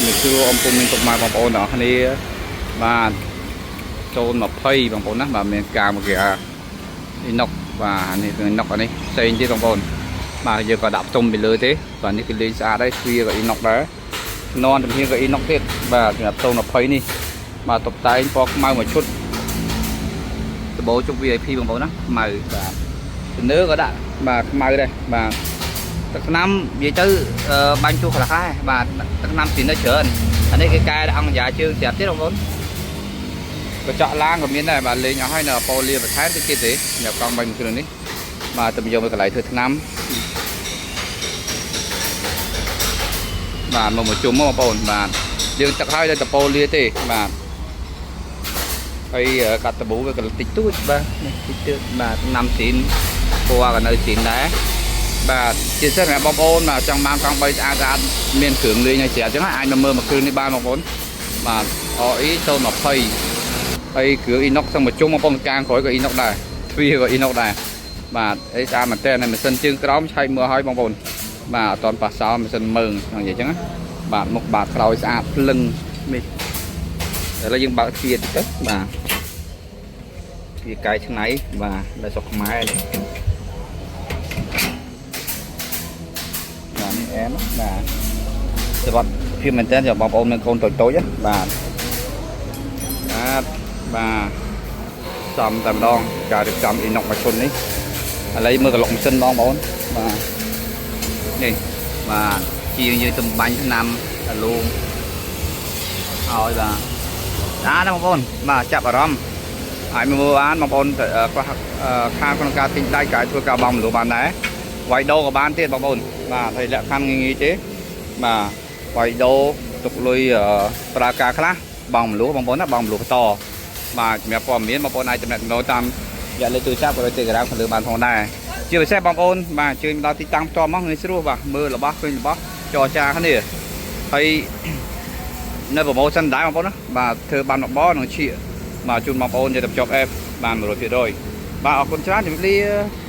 ជំរាបសួរអំពុំមានពុកម៉ែបងប្អូនទាំងអស់គ្នាបាទ020បងប្អូនណាបាទមានកាមកគេអ៊ីណុកបាទនេះគឺអ៊ីណុកអានេះផ្សេងទៀតបងប្អូនបាទយើងក៏ដាក់ផ្ទុំពីលើទេបាទនេះគឺលេងស្អាតហើយទ្វារក៏អ៊ីណុកដែរនន់ទំហៀងក៏អ៊ីណុកទៀតបាទសម្រាប់020នេះបាទតុបតែងពណ៌ខ្មៅមួយឈុតដបោជុំ VIP បងប្អូនណាខ្មៅបាទជំនឿក៏ដាក់បាទខ្មៅដែរបាទទឹកថ្នាំនិយាយទៅបាញ់ជួសខ្លះដែរបាទទឹកថ្នាំស៊ីនៅច្រើនអានេះគេកែដាក់អង្គយ៉ាជើងស្រាប់ទៀតបងប្អូនកញ្ចក់ឡានក៏មានដែរបាទលេងអស់ហើយនៅប៉ូលីបន្ថែមទៅទៀតទេសម្រាប់កង់3មួយគ្រឿងនេះបាទទៅយកមកកន្លែងធ្វើថ្នាំបាទមកមកជុំមកបងប្អូនបាទយើងទឹកហើយនៅតប៉ូលីទេបាទហើយកាត់តប៊ូវាក៏តិចតួចបាទនេះតិចតួចបាទថ្នាំស៊ីនពណ៌ក៏នៅស៊ីនដែរបាទជាពិសេសសម្រាប់បងប្អូនបាទចង់បានកង់3ស្អាតស្អាតមានគ្រឿងលេងឲ្យស្រាប់អញ្ចឹងអាចមកមើលមួយគ្រឿងនេះបានបងប្អូនបាទ RE 020ហើយគ្រឿង inox សឹងមកជុំបងប្អូនកាងក្រោយក៏ inox ដែរទ្វារក៏ inox ដែរបាទអីស្អាតមែនតើម៉ាស៊ីនជើងក្រោមឆែកមើលឲ្យបងប្អូនបាទអត់តន់ប៉ះសោម៉ាស៊ីនមើងចង់និយាយអញ្ចឹងណាបាទមុខបាទក្រោយស្អាតភ្លឹងនេះឥឡូវយើងបើកទ្វារតិចទៅបាទទ្វារកែច្នៃបាទនៅស្រុកខ្មែរនេះបាទនេះអែមបាទសុវត្ថិភាពមែនតើបងប្អូនមានកូនតូចតូចណាបាទបាទបាទសំតែម្ដងការរៀបចំអ៊ីណុកមួយឈុននេះឥឡូវមើលក្លុកម៉ាស៊ីនបងប្អូនបាទនេះបាទជាងយើងទំបាញ់ឆ្នាំអាលូងហើយបាទស្អាតណាស់បងប្អូនបាទចាប់អារម្មណ៍អាចមើលបានបងប្អូនខ្លះខាងក្នុងការទិញដៃក៏អាចធ្វើការបង់មលបានដែរវាយដូក៏បានទៀតបងប្អូនបាទហើយលក្ខខណ្ឌងាយៗទេបាទវាយដូទុកលុយប្រើការខ្លះបងមលបងប្អូនណាបងមលបន្តបាទសម្រាប់ព័ត៌មានបងប្អូនអាចទំនាក់ទំនងតាមរយៈលេខទូរស័ព្ទឬ Telegram ខាងលើបានផងដែរជាពិសេសបងប្អូនបាទអញ្ជើញមកដល់ទីតាំងផ្ទាល់មកងាយស្រួលបាទមើលរបស់ឃើញរបស់ចរចាគ្នាហើយនៅ promotion ដែរបងប្អូនណាបាទធ្វើបានបបនឹងឈៀកបាទជូនបងប្អូនយកទៅភ្ជាប់ app បាន100%បាទអរគុណច្រើនជម្រាបលា។